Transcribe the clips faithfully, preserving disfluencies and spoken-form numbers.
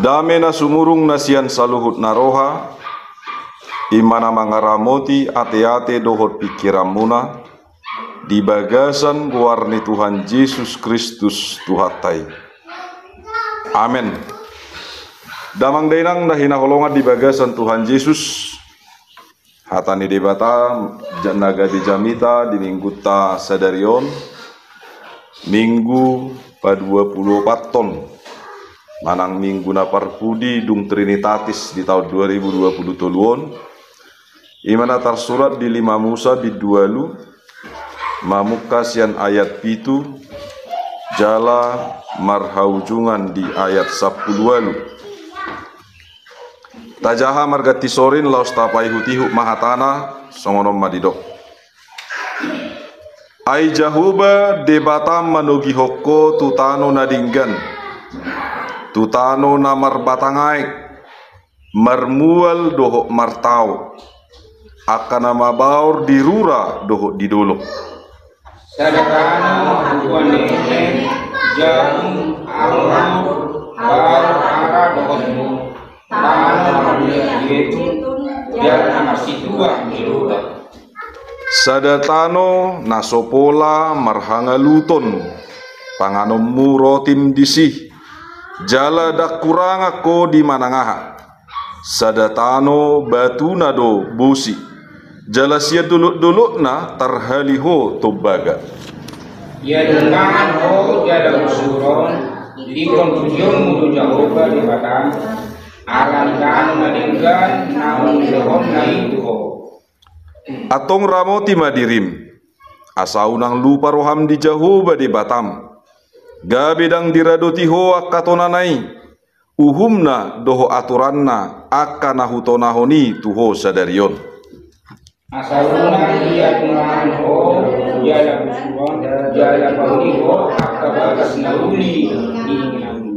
Dame na sumurung na sian saluhut na roha, i ma na mangaramoti ateate dohot pingkiranmuna, di bagasan goar ni Tuhan Jesus Kristus Tuhanta i. Amen. Damang dainang na hinaholongan di bagasan Tuhan Jesus, hata ni Debata na gabe jamita di minggunta sadari on, Minggu paduapuluopathon, manang minggu na parpudi dung Trinitatis di taon dua ribu dua puluh tolu on, i ma na tarsurat di lima Musa bindu ualu, mamungka sian ayat pitu, jala marhaujungan di ayat sampulu ualu. Tajaha marganti sorin laos tapaihutihut ma hatana, songon on ma didok. Ai Jahowa Debatam manogihon ho tu tano na denggan, tu tano na marbatang aek, marmual dohot martao, angka na mabaor di rura dohot di dolok. Sada tano ma hubuan ni eme, jagung, anggur, baor, ara dohot mur, tano na marliat di jetun, jala na marsituak di lobak. Sada tano na so pola marhangaluton, panganonmu rotim disi, jala ndang hurangan ho di manang aha. Sada tano batuna do bosi, jala sian dolokdolokna tarhali ho tombaga. Ia dung mangan ho jala bosi huron, ingkon pujionmu do Jahowa Debatam, ala ni tano na denggan naung nilehonna i tu ho. Antong ramoti ma dirim, asa unang lupa roham di Jahowa Debatam, gabe ndang diradoti ho angka tonana i, uhumna dohot aturanna angka na hutonahon i tu ho sadari on. Asa unang ia dung mangan ho jala bosi huron, jala pauli ho angka bagas na uli di inganan.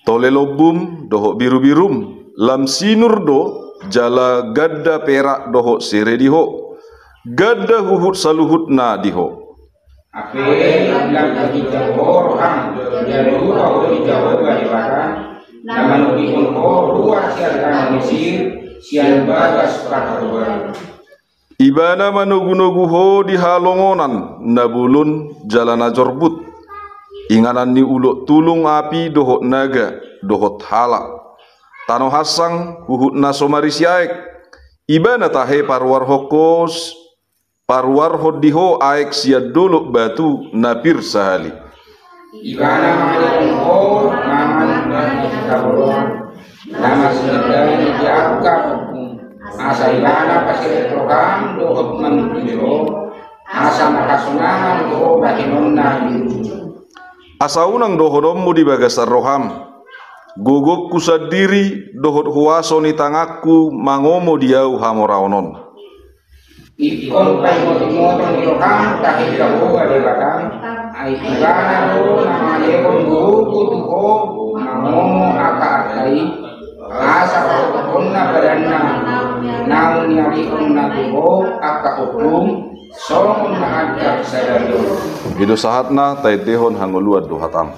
Tole lombum dohot birubirum, lam sinur do, jala ganda perak dohot sere di ho, ganda huhut saluhutna di ho. Hape lam taginjang ho roham, jala lupa ho di Jahowa Debatam, na manogihon ho ruar sian tano Mesir, sian bagas parhatobaron. Ibana manogunogu ho di halongonan na bolon jala na jorbut, inganan ni ulok tulung api dohot naga dohot hala, tano hansang huhut na so marisi aek. Ibana tahe paruarhon ho, paruarhon di ho aek sian dolok batu na pir sahali. Ibana mangalehon ho mangan na hinaholongan, na marsinandali di angka ompung, asa ibana pasirhet roham dohot manuturi ho, asa marhasonangan do ho bahenonna di ujung. Asa unang dohononmu di bagasan roham, gogongku sandiri dohot huaso ni tanganku mangomo di ahu hamoraon on. Ingkon paimotonimoton di roham tahe Jahowa Debatam, ai ibana do na mangalehon gogo tu ho mangomo angka arta i, asa pahothotonna badanna naung nialihonna tu ho angka ompung, songon na andar sadari on. I do sahatna taendehon hangoluan do hatam.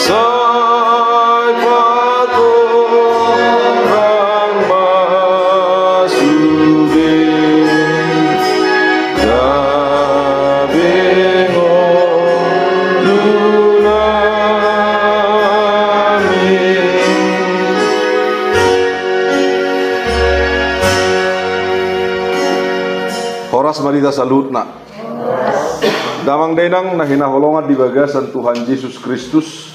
Sai patorang ma sude gabe ngolunami. Horas ma di hita saluhutna. Damang dainang na hinaholongan di bagasan Tuhan Jesus Kristus,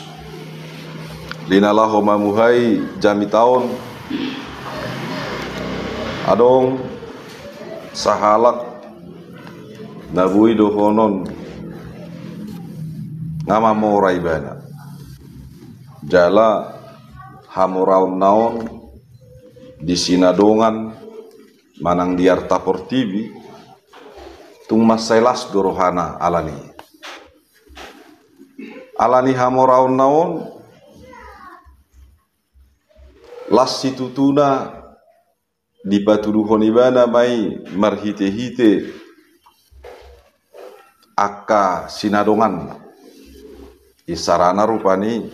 di na laho mamuhai jamita on, adong sahalak na boi dohonon nga mamora ibana. Jala hamoraonna on di sinadongan manang di arta portibi, tung mansai las do rohana alani. Alani hamoraonna on, las situtuna dipatuduhon ibana ma i marhitehite angka sinadonganna. Isarana rupani,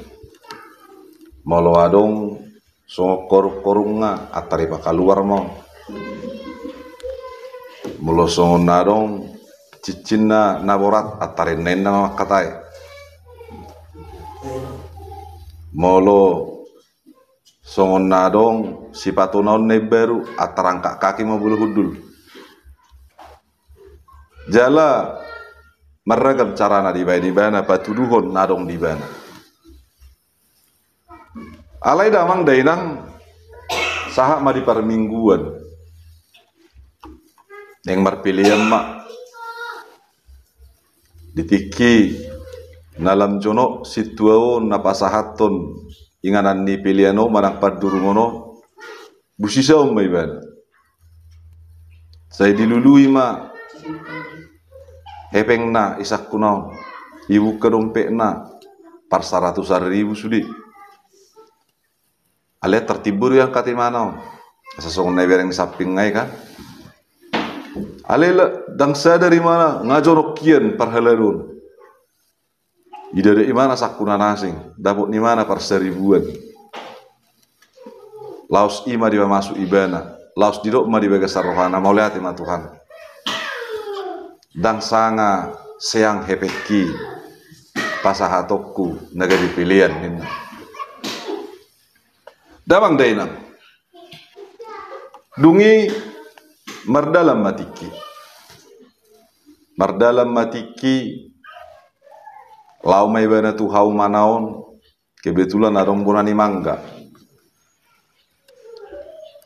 molo adong songon korungkorungna, antar ipakaluar ma on. Molo songon na adong cincinna na borat, antar inna-inna ma mangkatai. Molo songon na adong sipatuna on na imbaru, antar angkat kaki ma molo hundul. Jala marragam cara na dibaen ibana patuduhon na adong di ibana. Alai damang dainang, sahat ma di parmingguan, naeng marpelean ma. Di tingki na lam jonok sintua on na pasahathon inganan ni pelean on manang pandurungon on, busisaon ma ibana. Sai dilului ma hepengna, isangkuna on, ibuka dompetna, parsaratusan ribu sude. Alai tartimbo do iangkat imana on, asa songon na ibereng di sampingna i kan. Alai la-, ndang sadar imana nga jonok hian parhalado on. Idada imana sangkuna na asing, dapot ni imana parsaribuan. Laos i ma dipamasuk ibana, laos didok ma di bagasan rohana, mauliate ma Tuhan. Ndang sanga seang hepengki pasahatonku na gabe pelean, ninna. Damang dainang. Dung i mardalan ma tingki. Mardalan ma tingki, laho ma ibana tu haumana on, kebetulan adong bona ni mangga.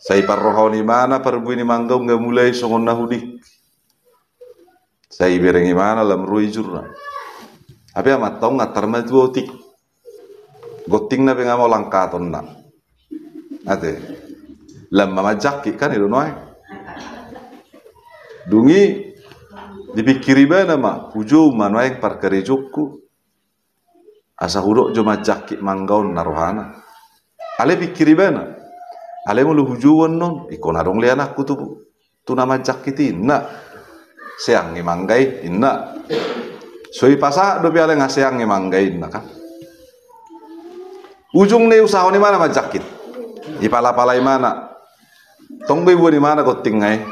Sai parrohaon imana parbue ni mangga on nga mulai songon na hudik. Sai ibereng imana lam ro ijurna. Hape amanta on nga antar ma tu otik. Gontingna pe nga mau langkatonna. Ate. Lam ma manjangkit kan i do nuaeng. Dung i dipikir ibana ma, hujou ma nuaeng parkarejoku. Asa hudok jo manjangkit mangga on na rohana. Alai pikir ibana. Alai molo hujou annon, ingkon adong lehononku tu, tu na manjangkit i, inna. Seang i mangga i, inna. So ipasahat dope alai nga seang i mangga i, inna kan. Ujungna iusahahon imana manjangkit. Ipalapala imana. Tong do iboan imana gontingna i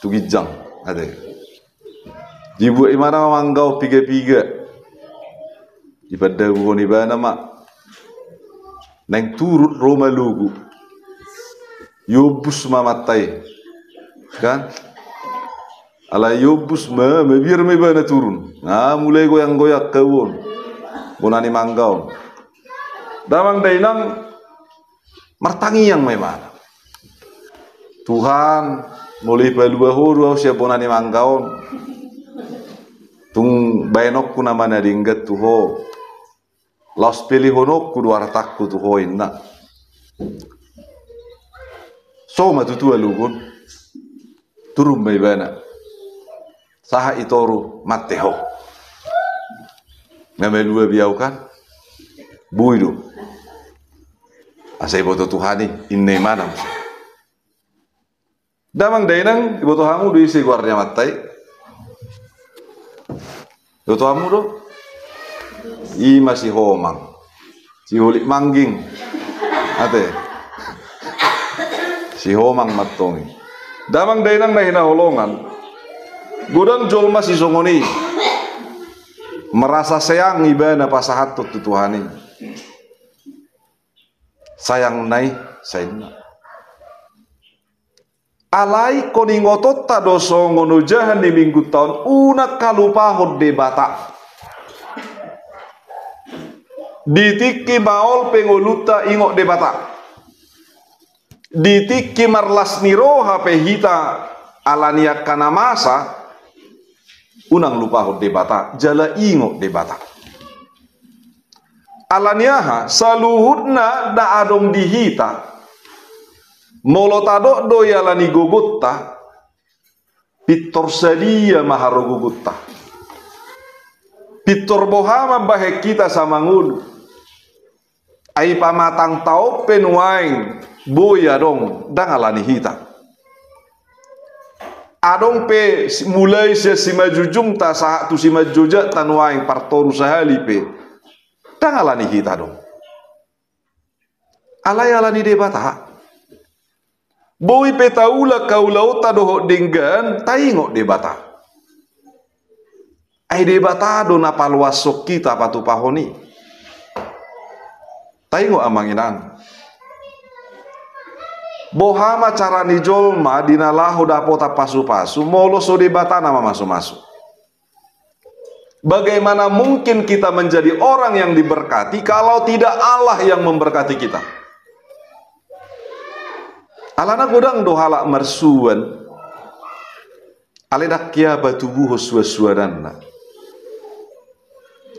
tu ginjang. Ate. Dibuat imana ma mangga on piga-piga. Dipandabuhon ibana ma. Naeng turun ro ma logu. Iombus ma amanta i. Kan? Alai iombus ma, mabiar ma ibana turun. Nga mulai goyang-goyang hau on. Bona ni mangga on. Damang dainang, martangiang ma imana. Tuhan, molo ipalua Ho do ahu sian bona ni mangga on, tung baenonku nama na denggan tu Ho. Laos pelehononku do artangku tu Ho, inna. So ma tutu alogo on. Turun ma ibana. Sahat i toru, mate ho. Nga malua be ahu kan. Boi do. Asa iboto Tuhan i, inna imana muse. Damang dainang, iboto hamu do ise goar ni amanta i? Iboto hamu do? I ma si Homang. Siholit mangging. Ate. Sihomang ma antong i. Damang dainang na hinaholongan. Godang jolma sisongon i. Merasa seang ibana pasahathon tu Tuhan i. Sayang nai, sainna. Alai ingkon ingotonta do songon ojahan ni minggunta on, unang halupahon Debata. Di tingki maol pe ngolunta, ingot Debata. Di tingki marlas ni roha pe hita ala ni angka na masa, unang lupahon Debata, jala ingot Debata. Ala ni aha? Saluhutna na adong di hita, molo tadok do i ala ni gogonta, pintor sadia ma harogogonta. Pintor boha mambahen hita asa mangolu. Ai pamatangta on pe nuaeng boi adong, ndang ala ni hita. Adong pe si-, mulai sian simanjujungta sahat tu simanjojakta nuaeng partoru sahali pe, ndang ala ni hita adong. Alai ala ni Debata. Boi pe taula haulaonta dohot denggan, taingot Debata. Ai Debata do na paloashon hita patupahon i. Taingot amang inang. Boha ma cara ni jolma di na laho dapotan pasupasu, molo so Debata na mamasumasu? Bagaimana mungkin kita menjadi orang yang diberkati kalau tidak Allah yang memberkati kita? Alana godang do halak marsuan, alai ndang hea patubuhon suansuananna.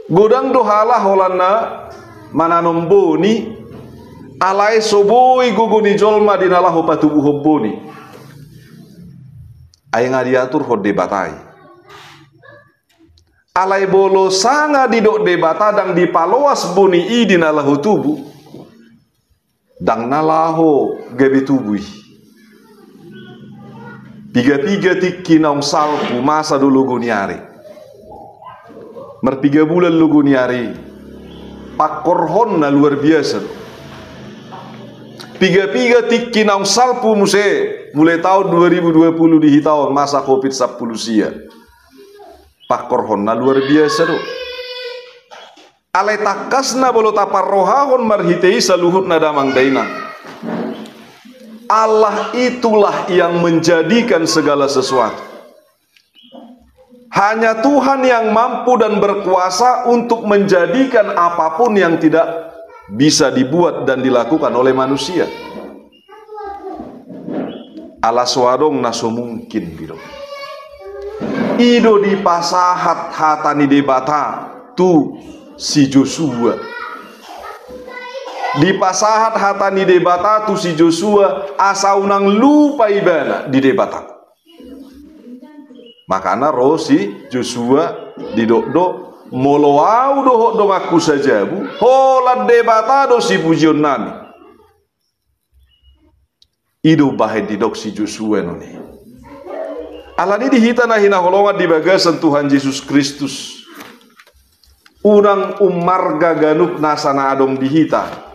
Godang do halak holan na mananom boni, alai so boi gogo ni jolma di na laho patubuhon boni. Ai nga diaturhon Debata i. Alai molo sanga didok Debata ndang dipaloas boni i di na laho tubu, ndang na laho gabe tubu i. Piga-piga tingki naung salpu, masa do logo ni ari. Marpiga bulan logo ni ari, pangkorhonna luar biasa do. Piga-piga tingki naung salpu muse, mulai taon dua ribu dua puluh di hita on, masa covid sampulu sia. Pangkorhonna luar biasa do. Alai tangkasna molo taparrohahon marhite i saluhutna damang dainang, Allah itulah yang menjadikan segala sesuatu. Hanya Tuhan yang mampu dan berkuasa untuk menjadikan apapun yang tidak bisa dibuat dan dilakukan oleh manusia. Ala so adong na so mungkin, didok. I do dipasahat hata ni Debata tu si Josua. Dipasahat hata ni Debata tu si Josua asa unang lupa ibana di Debata. Makana ro si Josua, didok do, molo ahu dohot donganku sajabu, holan Debata do sipujionnami. I do bahen didok si Josua on i. Alani di hita na hinaholongan di bagasan Tuhan Jesus Kristus, unang ummarga ganup nasa na adong di hita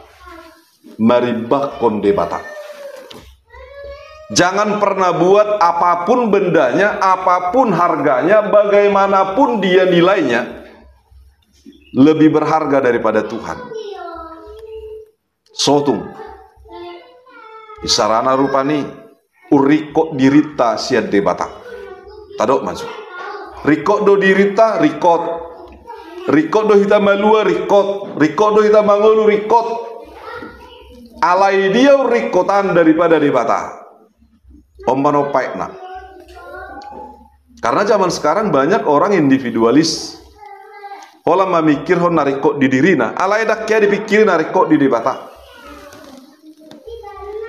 marimbangkon Debata. Jangan pernah buat apapun bendanya, apapun harganya, bagaimanapun dia nilainya, lebih berharga daripada Tuhan. Sotung. Isarana rupani, urringkot dirinta sian Debata. Tadok ma jo. Ringkot do dirinta, ringkot. Ringkot do hita malua, ringkot. Ringkot do hita mangolu, ringkot. Alai dia urringkotan daripada Debata? On ma na paetna. Karena zaman sekarang banyak orang individualis. Holan mamikirhon na ringkot di dirina, alai ndang hea dipikiri na ringkot di Debata.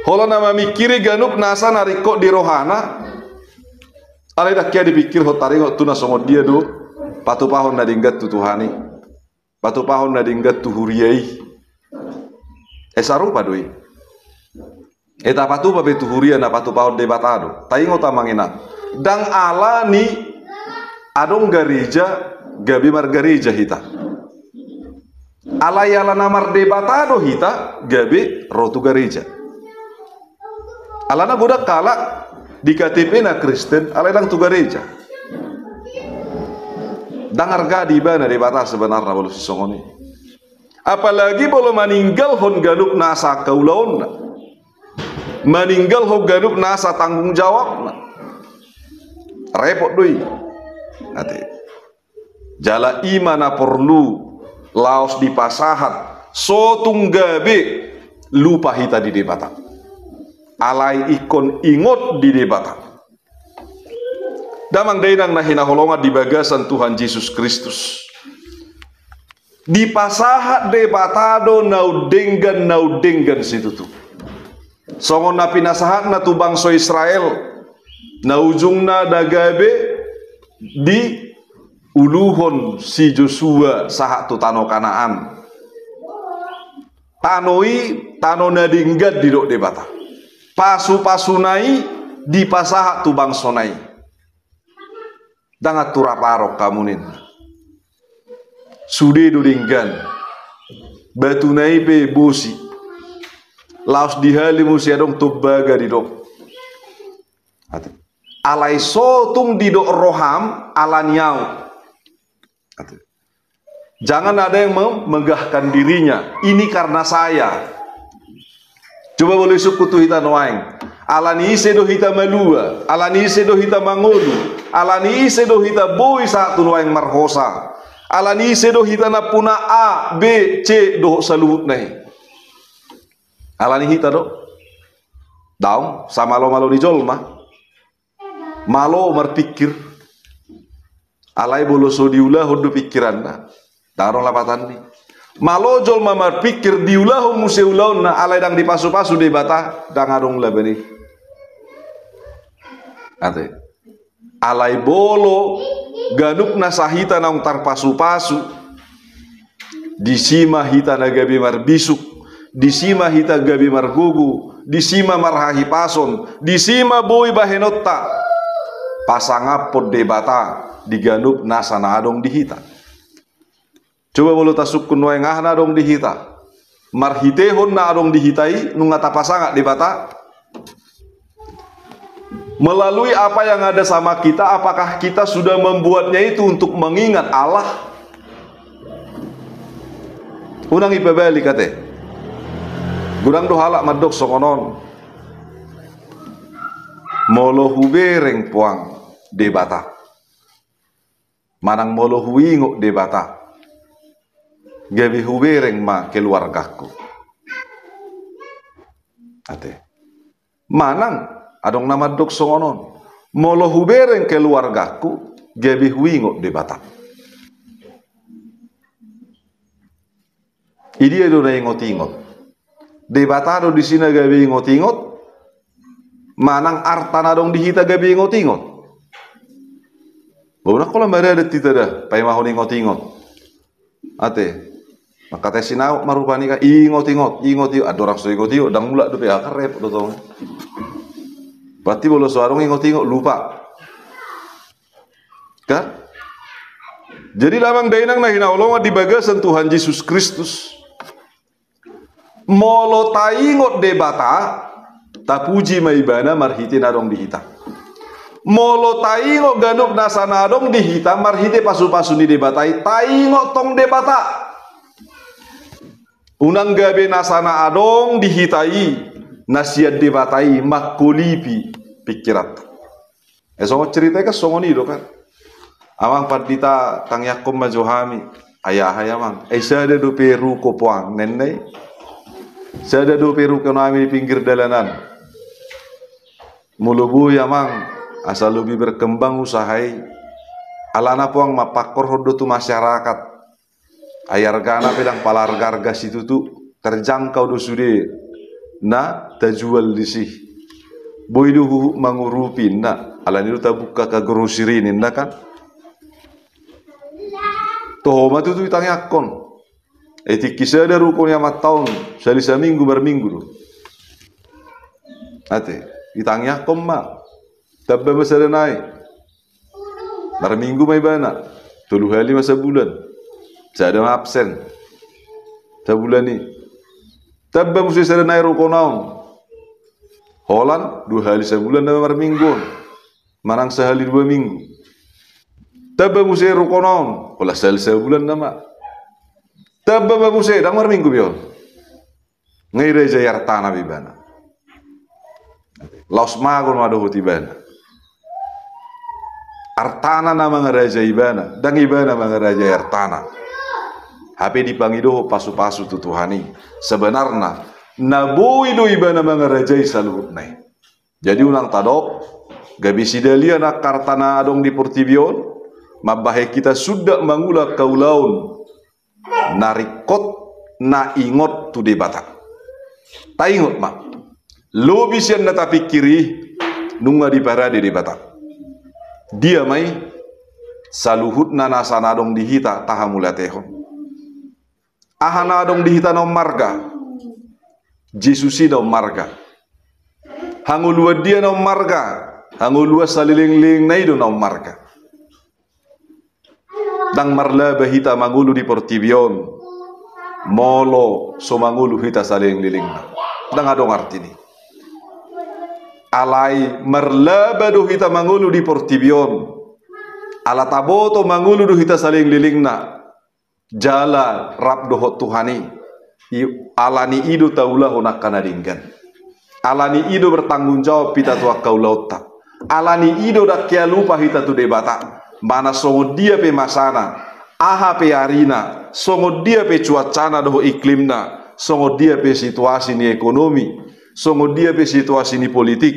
Holan na mamikiri ganup nasa na ringkot di rohana, alai ndang hea dipikirhon taringot tu na songon dia do patupahon na denggan tu Tuhan i. Patupahon na denggan tu huria i. E, sarupa do i. E, tapatupa pe tu huria na patupahon Debata do. Taingot amang inang. Ndang alani adong gareja gabe margareja hita. Alai ala na mardebata do hita gabe ro tu gareja. Alana godang halak di K T P-na Kristen, alai ndang tu gareja. Ndang arga di ibana Debata sebenarna molo sisongon i. Apalagi molo maninggalhon ganup nasa angka ulaonna. Maninggalhon ganup nasa tanggung jawabna. Repot do i. Ate. Jala i ma na porlu laos dipasahat, so tung gabe lupa hita di Debata. Alai ingkon ingot di Debata. Damang dainang na hinaholongan di bagasan Tuhan Jesus Kristus. Dipasahat Debata do na undenggan, na undenggan situtu. Songon na pinasahatna tu bangso Israel, na ujungna na gabe diuluhon si Josua sahat tu tano Kanaan. Tano i, tano na denggan didok Debata. Pasu-pasuna i dipasahat tu bangsona i. Ndang atur apa arong hamu ninna. Sude do denggan. Batuna i pe bosi. Laos dihali muse adong tombaga didok. Ate. Alai so tung didok roham ala ni au. Ate. Jangan ada yang memegahkan dirinya. Ini karena saya. Coba molo isungkun tu hita nuaeng. Ala ni ise do hita malua, ala ni ise do hita mangolu, ala ni ise do hita boi sahat tu nuaeng marhosa. Ala ni ise do hita nampuna A, B, C, dohot saluhutna i. Ala ni hita do. Daong, samalo-malo ni jolma. Malo marpingkir. Alai molo so diulahon do pingkiranna. Ndang adong lapatan ni. Malo jolma marpingkir diulahon muse ulaonna, alai ndang dipasu-pasu Debata, ndang adong laba ni. Ate. Alai molo ganup nasa hita naung tarpasu-pasu, disi ma hita na gabe marbisuk, disi ma hita gabe margogo, disi ma marhahipason, disi ma boi bahenonta pasangaphon Debata di ganup nasa na adong di hita. Coba molo tasungkun nuaeng aha na adong di hita. Marhitehon na adong di hita i nunga tapasangap Debata. Melalui apa yang ada sama kita, apakah kita sudah membuatnya itu untuk mengingat Allah? Unang ipabalik ate. Godang do halak mandok songon on. Molo hubereng puang Debata. Manang molo huingot Debata, gabe hubereng ma keluargangku. Ate. Manang, adong na mandok songon on. Molo hubereng keluargangku, gabe huingot Debata. Idia do na ingot-ingot. Debata do disi na gabe ingot-ingot. Manang arta na adong di hita gabe ingot-ingot. Bau na kola maradat hita da, paimahon ingot-ingot. Ate. Mangkatai sinawat ma rupani kan, ingot-ingot, ingot-ingot. Andorang so ingot-ingot, ndang mulak dope, ah, kan repot do tong. Berarti molo so adong ingot-ingot, lupa. Kan? Jadi damang dainang na hinaholongan di bagasan Tuhan Jesus Kristus. Molo taingot Debata, tapuji ma Ibana marhite na adong di hita. Molo taingot ganup nasa na adong di hita marhite pasu-pasu ni Debata i, taingot tong Debata. Unang gabe nasa na adong di hita i, na sian Debata i mangkolipi pingkiranta. Eh, songon cerita i kan songon i do kan. Amang pandita, tangiangkon ma jo hami. Ai aha i amang? Eh, sada dope ruko puang, ninna i. Sada dope ruko nami di pinggir dalanan. Molo boi amang, asa lobi berkembang usaha i. Alana puang mampangkorhon do tu masyarakat. Ai argana pe ndang pala arga-arga situtu, terjangkau do sude na tajual disi. Boi do huhut mangurupi ninna, alani do tabuka ka grosiri ninna kan. Toho ma tutu itangiangkon. Eh, tingki sada ruko ni amanta on, sali saminggu marminggu do. Ate, itangiangkon ma. Tamba ma sada nai. Marminggu ma ibana, tolu hali ma sabulan. Sada ma absen. Sabulan i. Tamba muse sada nai rukonaon. Holan dua hali sabulan nama marminggu on. Manang sahali dua minggu. Tamba muse rukonaon. Holan sahali sabulan nama. Tamba ma muse, ndang marminggu be on. Nga irajai artana be ibana. Laos mago ma dohot ibana. Artana na mangarajai ibana, ndang ibana mangarajai artana. Hape dipangidohon pasupasu tu Tuhan i. Sebenarna, na boi do ibana mangarajai saluhutna i. Jadi unang tadok, gabe sidalian angka arta na adong di portibi on, mambahen hita sundat mangula angka ulaon na ringkot, na ingot tu Debata. Taingot ma, lobi sian na tapingkiri i, nunga diparade Debata. Dia ma i? Saluhutna nasa na adong di hita tahamauliatehon. Aha na adong di hita na ummarga? Jesus i na ummarga. Hangoluan dia na ummarga? Hangoluan salelenglelengna i do na ummarga. Ndang marlaba hita mangolu di portibi on molo so mangolu hita salelenglelengna. Ndang adong artina i. Alai marlaba do hita mangolu di portibi on ala taboto mangolu do hita salelenglelengna. Jala rap dohot Tuhan i. I, alani i do taulahon angka na denggan. Alani i do bertanggung jawab hita tu angka ulaonta. Alani i do ndang hea lupa hita tu Debata. Manang songon dia pe masana, aha pe arina, songon dia pe cuacana dohot iklimna, songon dia pe situasi ni ekonomi, songon dia pe situasi ni politik,